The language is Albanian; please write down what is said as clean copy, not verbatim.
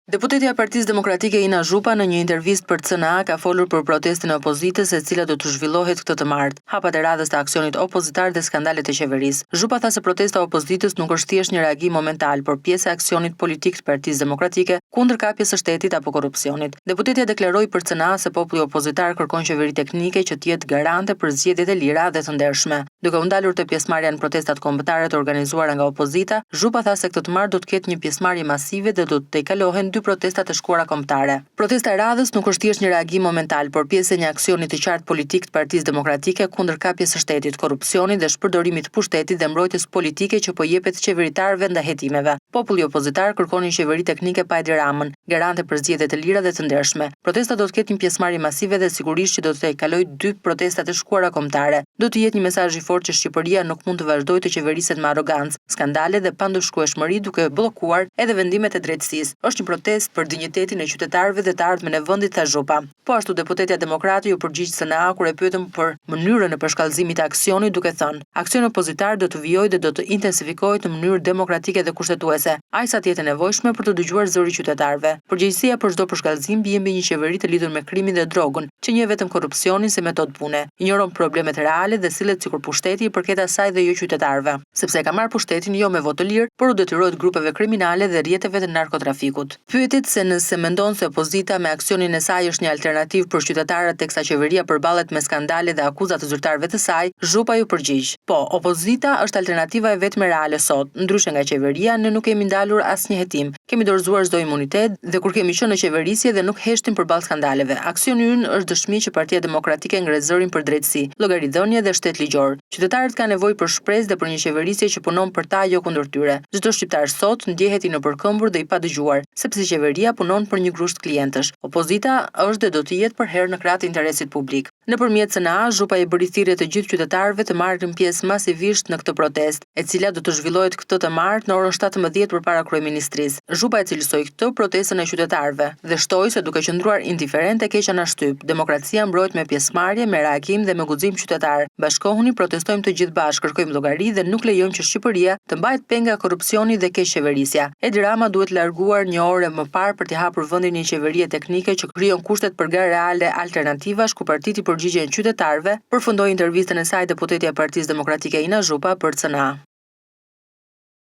Deputetja e Partisë Demokratike Ina Zhupa në një intervistë për CNA ka folur për protestën e opozitës e cila do të zhvillohet këtë të martë, hapat e radhës të aksionit opozitar dhe skandalet e qeverisë. Zhupa tha se protesta e opozitës nuk është thjesht një reagim momental, por pjesë e aksionit politik të Partisë Demokratike kundër kapjes së shtetit apo korrupsionit. Deputetja deklaroi për CNA se populli opozitar kërkon qeveri teknike që të jetë garante për zgjedhjet e lira dhe të ndershme. Duke u ndalur te pjesëmarrja në protestat kombëtare të organizuara nga opozita, Zhupa tha se këtë të martë do të ketë një pjesëmarrje masive dhe do të tejkalohen dy protestat e shkuara kombëtare. Protesta e radhës nuk është thjesht një reagim momental, por pjesë e një aksioni të qartë politik të Partisë Demokratike kundër kapjes së shtetit, korrupsionit dhe shpërdorimit të pushtetit dhe mbrojtjes politike që po jepet qeveritarëve ndaj hetimeve. Populli opozitar kërkon një qeveri teknike pa Edi Ramën, garante për zgjedhje të lira dhe të ndershme. Protesta do të ketë një pjesëmarrje masive dhe sigurisht që do të tejkalojë dy protestat e shkuara kombëtare. Do të jetë një mesazh i fortë që Shqipëria nuk mund të vazhdojë të qeveriset me arrogancë, skandale dhe pandëshkueshmëri duke bllokuar edhe vendimet e drejtësisë. Është një protestë për dinjitetin e qytetarëve dhe të ardhmen e vendit, tha Zhupa. Po ashtu deputetja demokrate iu përgjigj CNA kur e pyetën për mënyrën e përshkallëzimit të aksionit duke thënë, Aksioni opozitar do të vijojë dhe do të intensifikohet në mënyrë demokratike dhe kushtetuese, aq sa të jetë e nevojshme për t'u dëgjuar zëri i qytetarëve. Përgjegjësia për çdo përshkallëzim bie mbi një qeveri të lidhur me krimin dhe drogën, që njeh vetëm korrupsionin si metodë pune, injoron problemet reale dhe sillet sikur pushteti i përket asaj dhe jo qytetarëve, sepse e ka marrë pushtetin jo me votë të lirë, por u detyrohet grupeve kriminale dhe rrjeteve të narkotrafikut. Pyetur se nëse mendon se opozita me aksionin e saj është një alternativë për qytetarët teksa qeveria përballet me skandale dhe akuza të zyrtarëve të saj, Zhupa iu përgjigj, Po, opozita është alternativa e vetme reale sot. Ndryshe nga qeveria, ne nuk kemi ndalur asnjë hetim, kemi dorëzuar çdo imunitet dhe kur kemi qenë në qeverisje dhe nuk heshtim përballë skandaleve. Aksioni ynë është dëshmi që Partia Demokratike ngre zërin për drejtësi, llogaridhënie dhe shtet ligjor. Qytetarët kanë nevojë për shpresë dhe për një qeverisje që punon për ta, jo kundër tyre. Çdo shqiptar sot ndjehet i nëpërkëmbur dhe i padëgjuar, sepse qeveria punon për një grusht klientësh. Opozita është dhe do të jetë përherë në krah të interesit publik. Nëpërmjet CNA, Zhupa i bëri thirrje të gjithë qytetarëve të marrin pjesë masivisht në këtë protestë, e cila do të zhvillohet këtë të martë në orën 17 përpara kryeministrisë. Zhupa e cilësoi këtë protestën e qytetarëve dhe shtoi se duke qëndruar indiferentë e keqja na shtyp, demokracia mbrohet me pjesëmarrje, me reagim dhe me guxim qytetar. Bashkohuni, protestojmë të gjithë bashkë, kërkojmë llogari dhe nuk lejojmë që Shqipëria të mbahet peng nga korrupsioni dhe keqqeverisja. Edi Rama duhet larguar një orë e më parë për t'i hapur vendin një qeverie teknike që krijon kushtet për garë reale alternativash ku partitë i përgjigjen qytetarëve, përfundoi intervistën e saj deputetja e Partisë Demokratike Ina Zhupa për CNA.